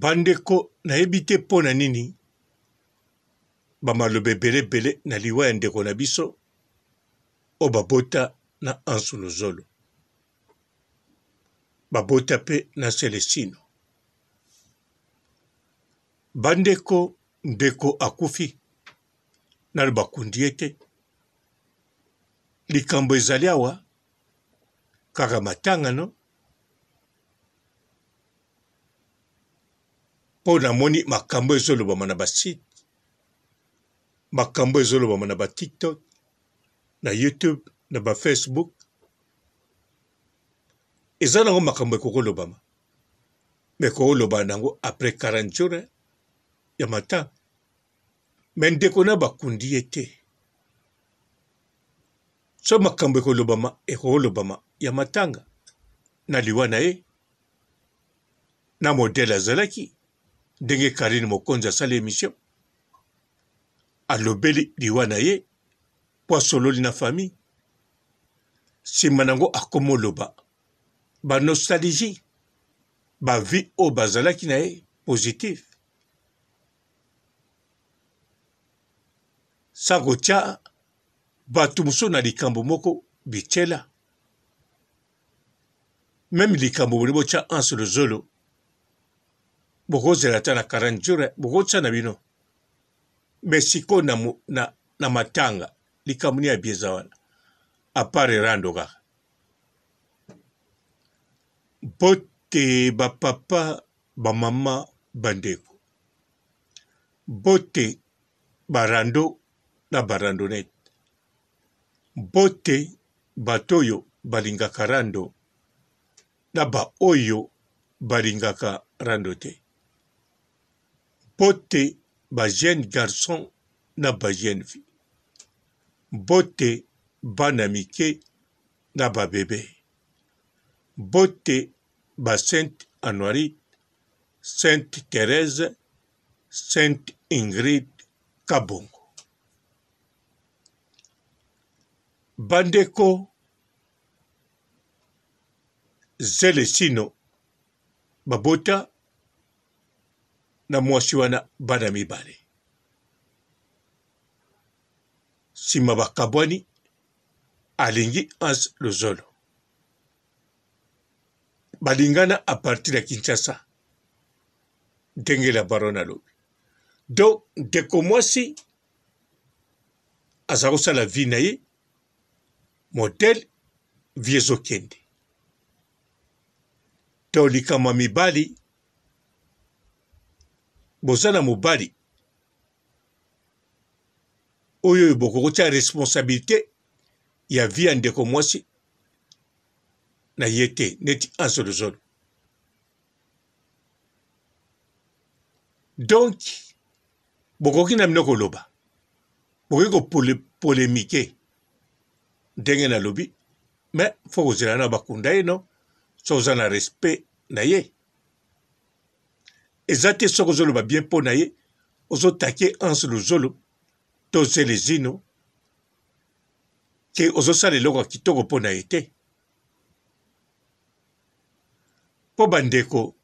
Bandeko nayebi te mpo na nini ba maloba ebele ebele na liwa ya ndeko na biso oyo babota na Ansu Luzolo, babota mpe na Celestino. Bandeko, ndeko akufi nanu bakundi ye te. Likambo ezali awa kaka matanga no Mpo namoni makambo ezolobama na ba site, makambo ezolobama na ba tiktok, na youtube, na ba facebook, eza nango makambo ekoki kolobama me kolobama nango après 40 jours ya matanga me ndeko na bakundi ye te so makambo ekolobama ekolobama ya matanga na liwa na ye na modèle azalaki ndenge Carine Mokonzi asali emission alobeli liwa na ye po asololi na famille sima nango akomoloba ba nostalgie ba vie oyo bazalaki na ye positif sa kotia bato mosusu na likambo moko bityela meme likambo boni botya anse lozolo bokozela ata na 40 jours bokotya na bino me sikoyo na, na, na matanga likambo nini ya bieza wana apart erando kaka bote bapapa bamama bandeko bote barando na barandonete Mbote bato oyo balingaka rando na ba oyo balingaka rando te. Mbote ba jeunes garçons na ba jeunes filles. Mbote bana mike na ba bebes. Mbote ba Sainte Anuarite, Sainte Therèse, Sainte Ingrid Kabongo. Bandeko Zelesino babota na mwasi wana bana mibale. Sima bakabwani, alingi Hans Luzolo. Balingana a partir ya Kinshasa, ndenge la baronne alobi. Donc ndeko mwasi aza kosala vie na ye modele vie ezokende to likambo ya mibali boza na mobali oyo oyo bokoki kotia responsabilité ya vie ya ndeko mwasi na ye te neti ansolozolo donc bokoki na bino koloba bokoki kopolemike ndenge nalobi me fo kozela na bakunda ye no soki oza na respect na ye eza te soki ozoloba bien mpo na ye ozotake anse luzolo to zelezino ke ozosala eloko ya kitoko mpo na ye te mpo bandeko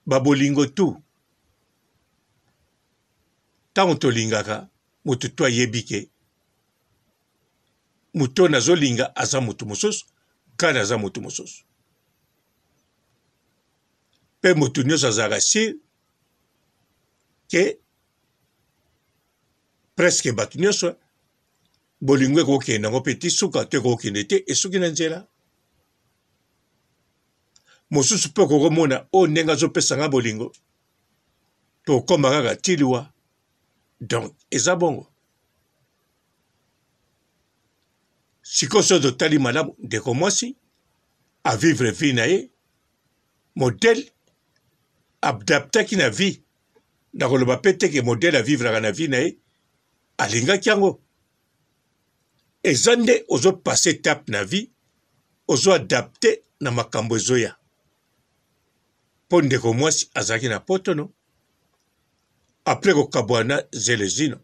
babolingo tu Ntango tolingaka moto to ayebi ke moto oyo nazolinga aza moto mosusu, ngai naza moto mosusu. Mpe moto nyonso azalaka sur ke presque bato nyonso bolingo ekokende yango mpe ti suka to ekokende te esuki na nzela. Mosusu mpe okokomona oyo ndenge azopesa nga bolingo tokoma kaka ti liwa donc eza bongo sikoyo soki totali malamu ndeko mwasi avivre vie na ye modele adaptaki na vie nakoloba mpe te ke modele avivraka na vie na ye alingaki yango eza nde ozo passe etape na vie ozo adapte na makambo ezoya mpo ndeko mwasi azalaki na poto no apres kokabwana na zelezino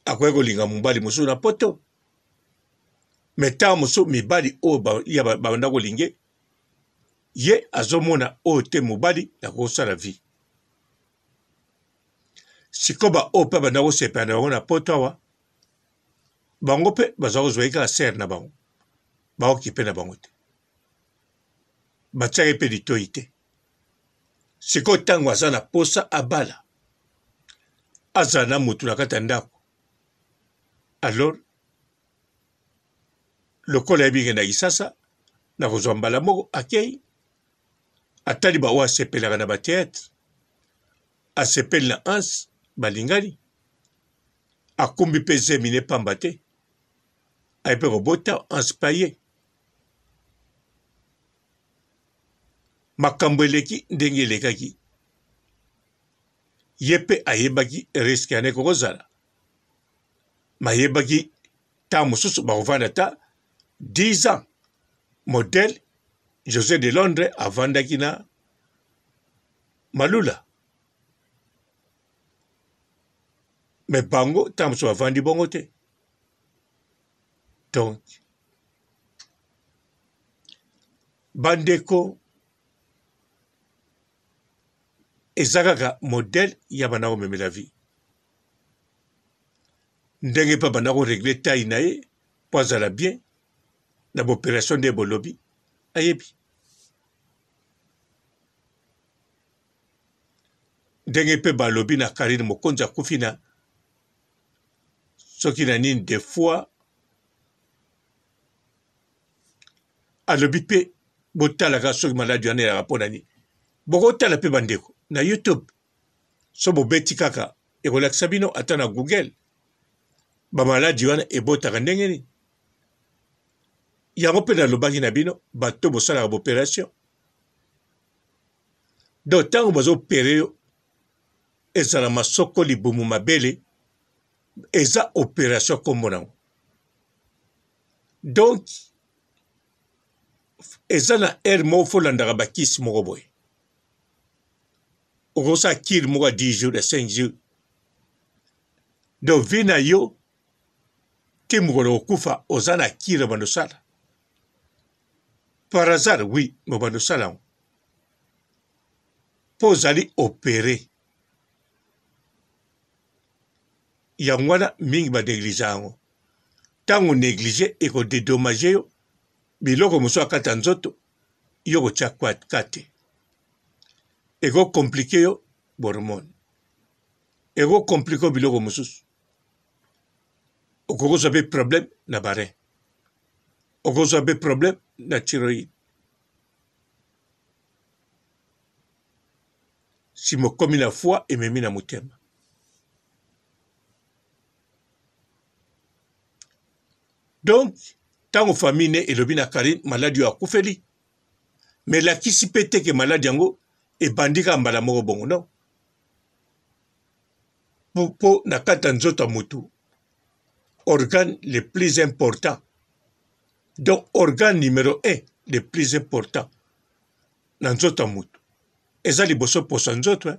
akoki kolinga mobali mosusu na poto me ntango mosusu mibali oyo babanda kolinge ye azomona oyo te mobali nakosala vie. Sikoyo ba oyo pe banda kosepela na bango na poto awa, bango pe baza kozwa ye kaka sœur na bango, baokipe na bango te, batiaka ye pe litoyi te. Sikoyo ntango aza na posa abala, azala na motu na kati ya ndako, alors lokola ayebi ke na Kisasa nakozwa mbala moko, akei atali ba oyo asepelaka na ba theatre, asepeli na Hans, balingani, akumbi pe zemi ne pamba te, aye pe kobota Hans pe aye. Makambo eleki ndenge elekaki, ye pe ayebaki risque yana ekokozala, mayebaki ntango mosusu bakovanda ata 10 ans modèle Jose de Londres avandaki na Malula. Mais bango ntango mosusu bavandi bongo te. Donc bandeko eza kaka modèle ya banda komemela vie ndenge mpe abanda koregle taille na ye mpo azala bien na baoperation nde bolobi ayebi ndenge mpe balobi na Carine Mokonzi akufi na soki na nini de fois alobi mpe botalaka soki maladi wana eyaka mpo na nini bokotala mpe bandeko na youtube so bobeti kaka ekolakisa bino ata na google bamaladi wana ebotaka ndenge nini yango mpe nalobaki na bino bato bosalaka baoperation Donc tango bazo opere yo ezala masoko libumu mabele eza operation kombo nango donc eza na heure moko fo landaka bakisi moko boye okosala kire moko ya 10 jours ya 5 jours donc vie na yo ti mokolo okokufa oza na kire bando osala par hasard oui mais obanda osala yango mpo ozali opere yango wana mingi baneglige yango ntango neglige ekodedomage yo biloko mosusu akata nzoto yo kotya ka te ekokomplike yo bormone ekokomplike yo biloko mosusu okoki kozwa mpe problème na barin okozwa mpe problème na thyroïde nsima okomi na foi ememi na motema donc ntango famille ne elobi na karine maladi oyo akufeli me elakisi mpe te ke maladi yango ebandi kaka mbala moko bongo non mpo na kati ya nzoto ya motu organe le plus important donc organe numero 1 le plus important na nzoto ya motu eza liboso poso ya nzoto eh?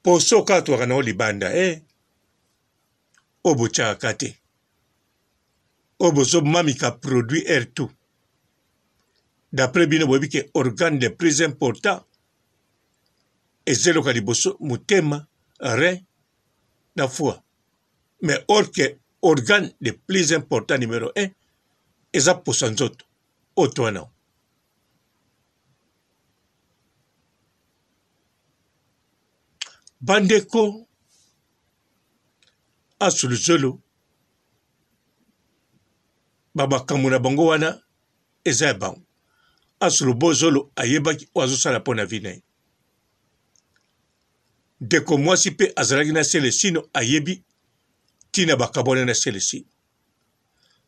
poso kaka twaka nango libanda eh? oyo botyaka te oyo bozomamika produit air tout d'après bino boyebi ke organe le plus important eza eloko ya liboso motema rein na foie mais or que organe le plus important numero 1 eza poso ya nzoto oyo toa nango bandeko asuluzolo bamakambo na bango wana eza ya bango asulubozolo ayebaki oyo azosala mpo na vi na ye Ndeko mwasi pe azalaki na Celestino ayebi tina bakabwana na Celestino.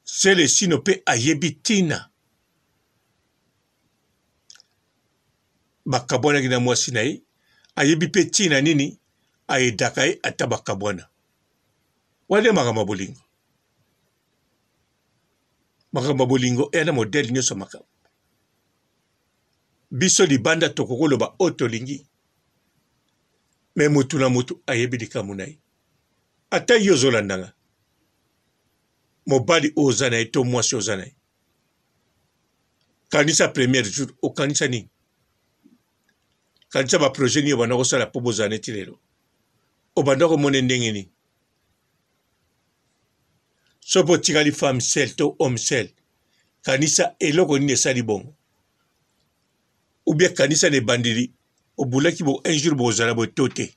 Celestino pe ayebi tina bakabwanaki na mwasi na ye, ayebi pe tina nini ayedaka ye ata bakabwana. Wana nde makambo ya bolingo. Makambo ya bolingo eya na modele nyonso ya makambo. Biso libanda tokoki koloba oyo tolingi, me motu na motu ayebi likambo na ye. Ata yo ozolanda nga, mobali oyo oza na ye to mwasi oza na ye, kanisa premier jour okanisa nini? Kanisa ba projet nini obanda kosala mpo bozala neti lelo. Obanda komona ndenge nini? Soki otikali femme seule to homme seul, kanisa eloko nini esali bongo. Ou bien kanisa na ebandeli obulaki bo un jour bokozala boye to te.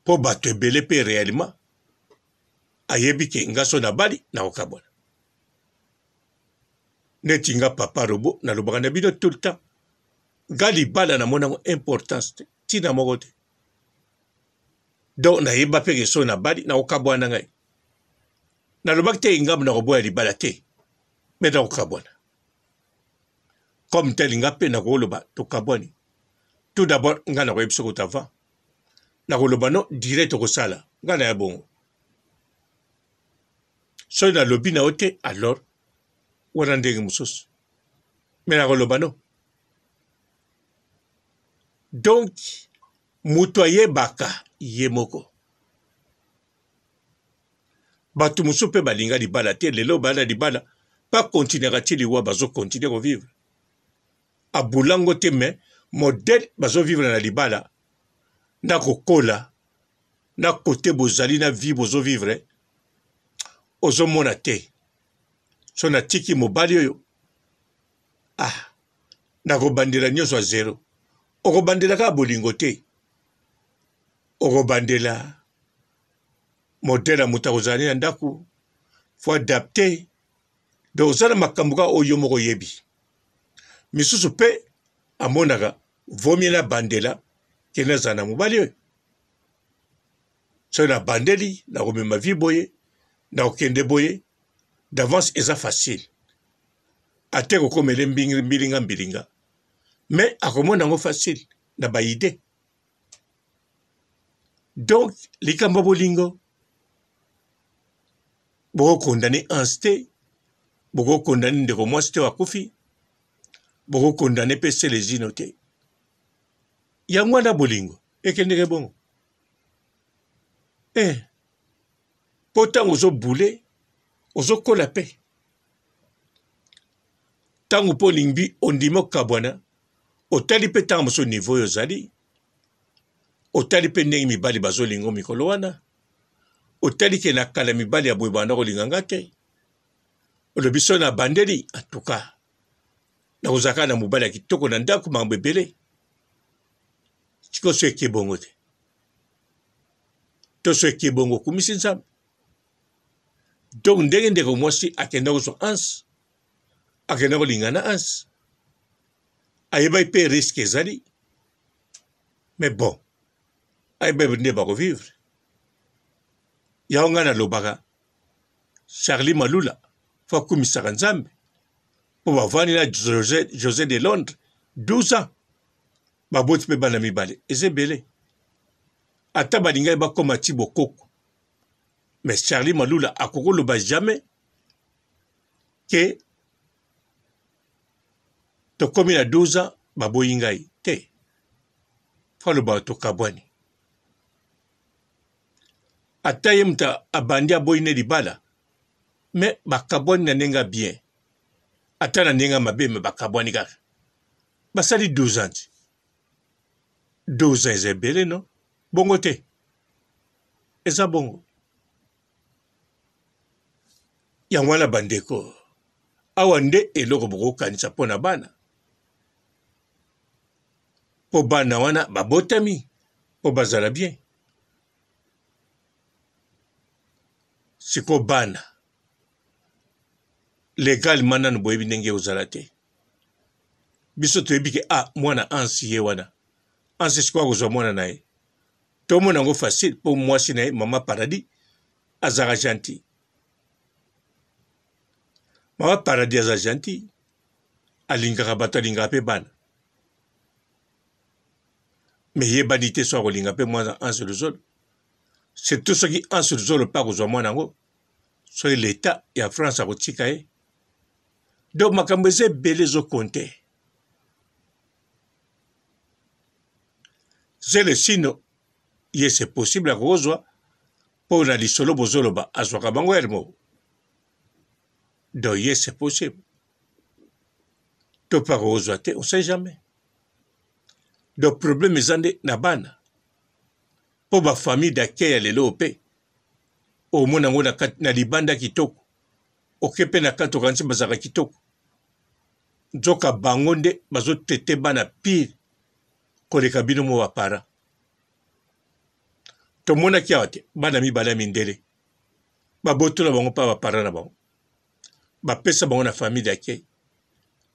Mpo bato ebele mpe réellement ayebi ke nga so nabali nakokabwana. Neti nga papa robo nalobaka na bino tout le temps, nga libala namona yango importance te, ntina moko te. Donc nayeba mpe ke so nabali nakokabwana ngai. Nalobaki te ngambo nakoboya libala te, me nakokabwana. Comme tel nga mpe nakoloba tokabwani. Tout d'abord nga nakoyebisa kutu avant. Nakoloba no direct okosala nga na ya bongo. Soki nalobi na yo te alors wana ndenge mosusu. Me nakoloba no. Donc moto ayebaka ye moko. Bato mosusu mpe balinga libala te, lelo baya na libala ba continuaka ti liwa bazo continuer ko vivre. Abula ngo te mais modèle bazo vivre na libala na kokola na kote bozali na vie bozo vivre ozomona te so natiki mobali oyo ah nakobandela nyonso ya zero. Okobandela kaka bolingo te, okobandela modèle ya moto akozala ne na ndako, faut adapte. Donc oza na makambo kaka oyo yo moko oyebi. Misusu mpe amonaka vaut mieux nabandela ke nazala na mobali oyo. Soki nabandeli nakomema vie boye, nakokende boye, d'avance eza facile. Ata ekokomela ye mbilinga mbilinga, mais akomona yango facile na ba idee. Donc likambo ya bolingo bokokondane Hans te, bokokondane ndeko mwasi te oyo akufi, bokokondane mpe Celezino te. Yango wana bolingo ekendeke bongo eh, mpo ntango ozobule ozokola mpe ntango mpo olingi ondimi okabwana, otali mpe ntango mosusu niveau oyo ozali, otali mpe ndenge mibali bazolinga mikolo wana, otali ke na kala mibali ya boye banda kolinga nga te, olobi so na bandeli en tout cas nakozala kaka na mobali ya kitoko na ndako, makambo ebele. Sikoyo so eke bongo te, to so eke bongo okumisi Nzambe. Donc ndenge ndeko mwasi akenda kozwa Hans, akenda kolinga na Hans, ayebaki mpe risque ezali, mais bon ayebaki nde bakovivre. Yango ngai nalobaka Charlie Malula fo akumisaka Nzambe mpo bavandi na Jose, Jose de Londres 12 ans baboti mpe bana mibale eza ebele ata balingaki bakoma ti bokoko mais Charlie Malula akokoloba jamais ke tokomi na 12 ans baboyi ngai te fo aloba tokabwani ata ye moto abandi aboyi ne libala me bakabwani na ndenge ya bien ata na ndenge ya mabe me bakabwani kaka basali 12 ans ti 12 ans eza ebele no bongo te eza bongo yango wana bandeko awa nde eloko bokokanisa mpo na bana mpo bana wana babotami mpo bazala bien siko bana legalement nanu boyebi ndenge ekozala te biso toyebi ke ah mwana ansi ye wana ansi sikoyo akozwa mwana na ye tomona yango facile mpo mwasi na ye mama paradis azalaka gentil mama paradis aza gentil alingaka bato alingaka mpe bana me yebani te so akolinga mpe mwana anse luzolo surtout soki anse luzolo mpe akozwa mwana yango soki leta ya france akotika ye donc makambo eza ebele ezokonte zelesino ye c'est possible akokozwa mpo na lisolo bozoloba azwaka bango heure moko donc ye c'est possible to mpe akokozwa te on sait jamais donc problème eza nde na bana. Mpo ba famille d'accueil ya lelo mpe omona yango na, na libanda kitoko, oke mpe na kati okanisi bazalaka kitoko, nzoka bango nde bazo traite bana pire koleka bino mo ba parents. Tomonaki awa te bana mibale ya mindele babotola bango mpa ba parents na bango, bapesa bango na famille d'accueil.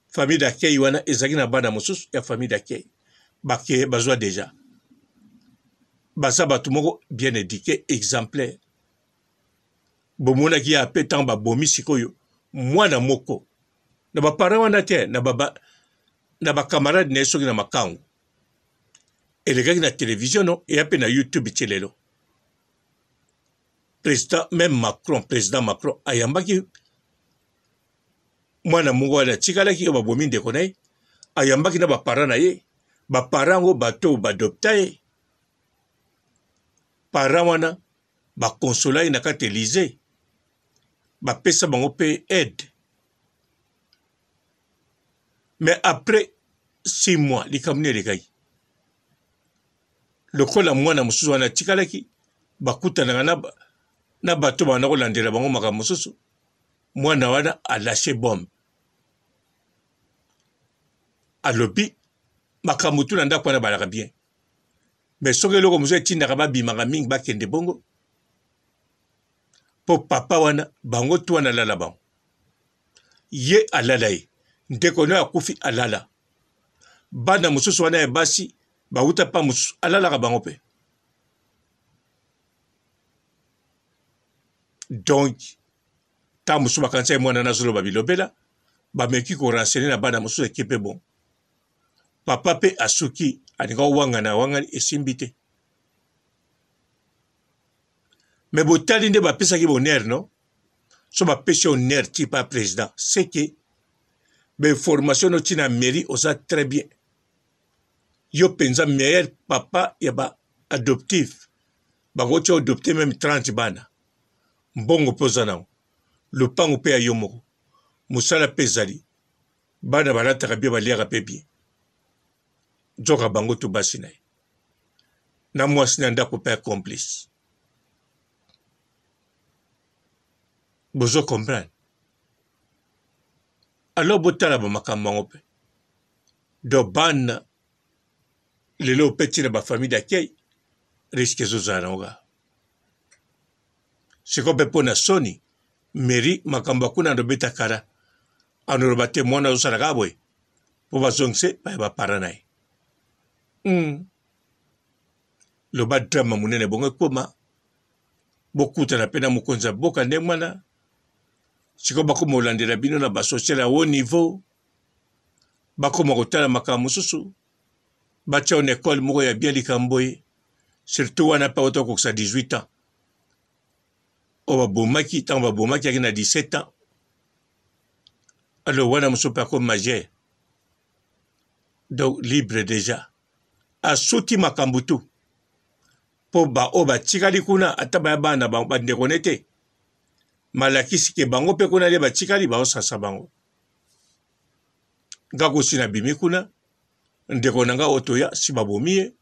Famille d'accueil wana ezalaki na bana mosusu ya famille d'accueil bake bazwa deja, baza bato moko bien eduque exemplaire. Bomonaki ya pe ntango babomi sikoyo mwana moko na ba parents wana te na ba na ba camarade na ye soki na makangu elekaki na television no eya pe na youtube ti lelo. President meme Macron, president Macron ayambaki mwana moko wana atikalaki oyo babomi ndeko na ye, ayambaki na ba parents na ye, ba parents yango bato oyo badopta ye, parents wana ba consola ye na kati ya Elysee, bapesa bango mpe aide. Mais après 6 mois likambo nini elekaki? Lokola mwana mosusu wana atikalaki, bakutanaka na, na bato banda kolandela bango makambo mosusu, mwana wana alache bombe, alobi makambo tu na ndako wana balaka bien, mais soki eloko mosusu etindaka babimaka mingi bakende bongo, mpo papa wana bango tu wana alala bango, ye alala ye ndeko nayo akufi alala bana mosusu wana ya basi bawuta pa mosusu alalaka bango mpe donc ntango mosusu bakanisa ye mwana nazoloba bilobela bameki korenseigner na bana mosusu eke mpe bon papa mpe asuki alinga owangana awangani esimbi te me botali nde bapesaki bonheur no so bapesi honneur ti pa président c'est que bainformation no ti na mairie oza très bien yo mpenza meilleur papa ya ba adoptif bakoki adopte meme 30 bana mbongo mpe oza nango lopango mpe ya yo moko mosala mpe ezali bana balataka bien baliaka mpe bien nzoka bango to basi na ye na mwasi na ndako mpe ya complice bozo comprendre alors botala ba makambo yango mpe do bana lelo mpe ntina ba famille d'accueil risque ezozala nango kaka sikoyo mpe mpo na soni mairie makambo ya kuna andobeta kara anoloba te mwana azosala kaka boye mpo bazongise baya bapara na ye mm. Loba drama monene bongo ekoma bokutana mpe na mokonzi ya mboka ndenge wana sikoyo bakoma kolandela bino na basocial ya haut niveau bakoma kotala makambo mosusu batya na ekole moko ya bien likambo boye surtout wana mpe auta kokokisa 18 ans oyo babomaki ntango babomaki yaki na 17 ans alors wana mosusu mpe akomi majeur donc libre déjà asuti makambo tout mpo baoyo batikali kuna ata baya bana bandeko ne te malakisi ke bango mpe kuna nde batikali baosasa bango nga kosi nabimi kuna ndeko na nga oyo toya si babomi ye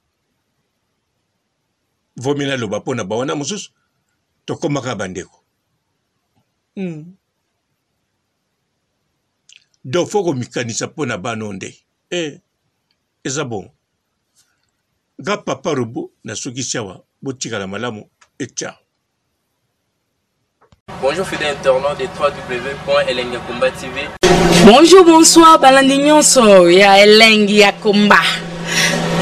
vomi naloba mpo na bawana mosusu tokomaka bandeko mm. donc fo komikanisa mpo na bana oyo nde eh. Eza bongo nga papa robot nasukisi awa botikala malamu et ciao. Bonjour fidèle internaute de www.elengiyakomba TV. Bonjour, bonsoir, balandi nyonso ya elengi ya komba.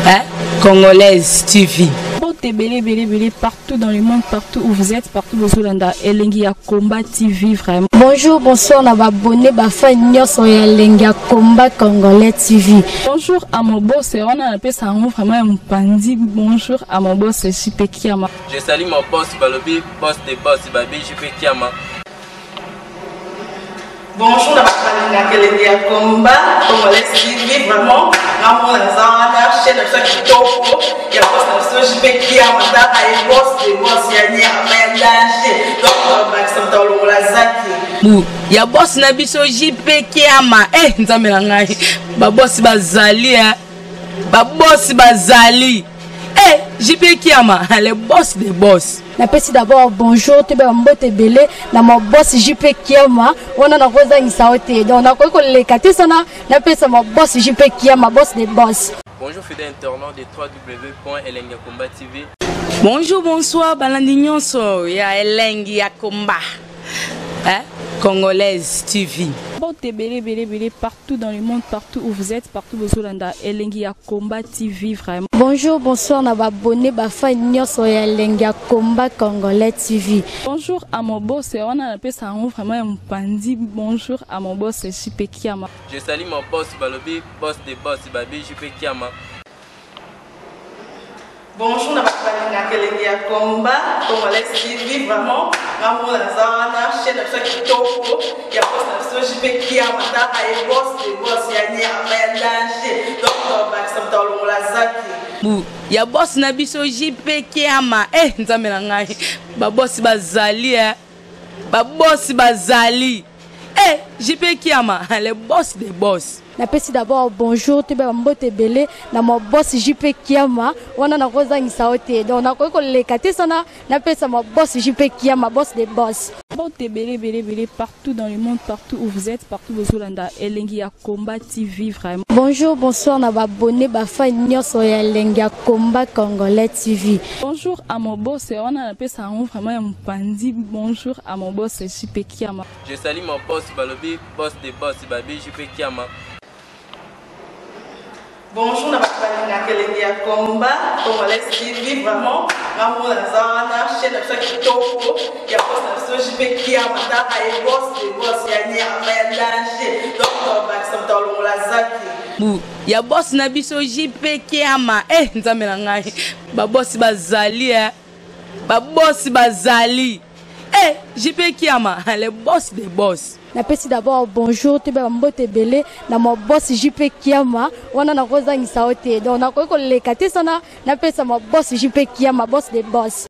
Hein? Congolaise TV. Mbote ebele ebele ebele partout dans le monde, partout où vous êtes, partout bozolanda elengi ya Combat TV vraiment. Bonjour, bonsoir na ba abonné ba fan nyonso ya elengi ya Combat Congolais TV. Bonjour à mon boss, wana napesa yango vraiment ya mopanzi. Bonjour à mon boss JP Kiama. Je salue mon boss balobi boss de boss babi JP Kiama. Bonjour na bato balingaka elengi ya combat congolais TV vraiment ngamona naza wana chaîne na biso ya kitoko ya boss na biso JP Kiama tala ye boss de boss ya nyama ya danger donc bakisa moto alongola zaki bu ya boss na biso JP Kiama eh nzambe na ngai ba boss bazali eh ba boss bazali eh. JP Kiama, le boss des boss. Napesi d'abord bonjour toyeba mbote ebele na ma boss JP Kiama wana nakozangisa yo te donc nakoki koleka te sana napesa ma boss JP Kiama boss des boss. Bonjour fidèle internaute de www.elengiyakomba TV. Bonjour, bonsoir, balandi nyonso ya Elengi ya Komba. Hein? Congolaise TV. Mbote ebele ebele ebele partout dans le monde, partout où vous êtes, partout bozolanda Elengi ya Combat TV vraiment. Bonjour, bonsoir na ba abonné ba fan nyonso ya Elengi ya Combat Congolais TV. Bonjour à mon boss, wana napesa yango vraiment ya mopanzi. Bonjour à mon boss JP Kiama. Je salue mon boss balobi boss de boss babi JP Kiama. Bonjour na bato balingaka elengi ya combat congolais TV vraiment ngamona naza wana chaîne na biso ya kitoko ya boss na biso JP Kiama taka ye boss de boss ya nyama ya danger donc tobakisa moto alongola zaki bu ya boss na biso JP Kiama eh nzambe na ngai ba boss bazali eh ba boss bazali eh JP Kiama le boss des boss. Napesi d'abord bonjour toyeba mbote ebele na ma boss JP Kiama wana nakozangisa yo te donc nakoki koleka te sana napesa ma boss JP Kiama boss des boss. Mbote ebele ebele ebele partout dans le monde, partout où vous êtes, partout bozolanda Elengi ya Combat TV vraiment. Bonjour, bonsoir na ba abonné ba fan nyonso ya Elengi ya Combat Congolais TV. Bonjour à mon boss wana napesa yango vraiment ya mopanzi. Bonjour à mon boss JP Kiama. Je salue mon boss balobi boss de boss babi JP Kiama. Bonjour na bato balingaka elengi ya combat congolais TV vraiment ngamona naza wana chaîne na biso ya kitoko ya boss na biso JP Kiama taka ye boss de boss ya nyama ya danger donc tobakisa moto alongola zaki bu ya boss na biso JP Kiama eh nzambe na ngai ba boss bazali eh ba boss bazali eh JP Kiama le boss des boss. Napesi d'abord bonjour toyeba mbote ebele na ma boss JP Kiama wana nakozangisa yo te donc nakoki koleka te sana napesa ma boss JP Kiama boss des boss.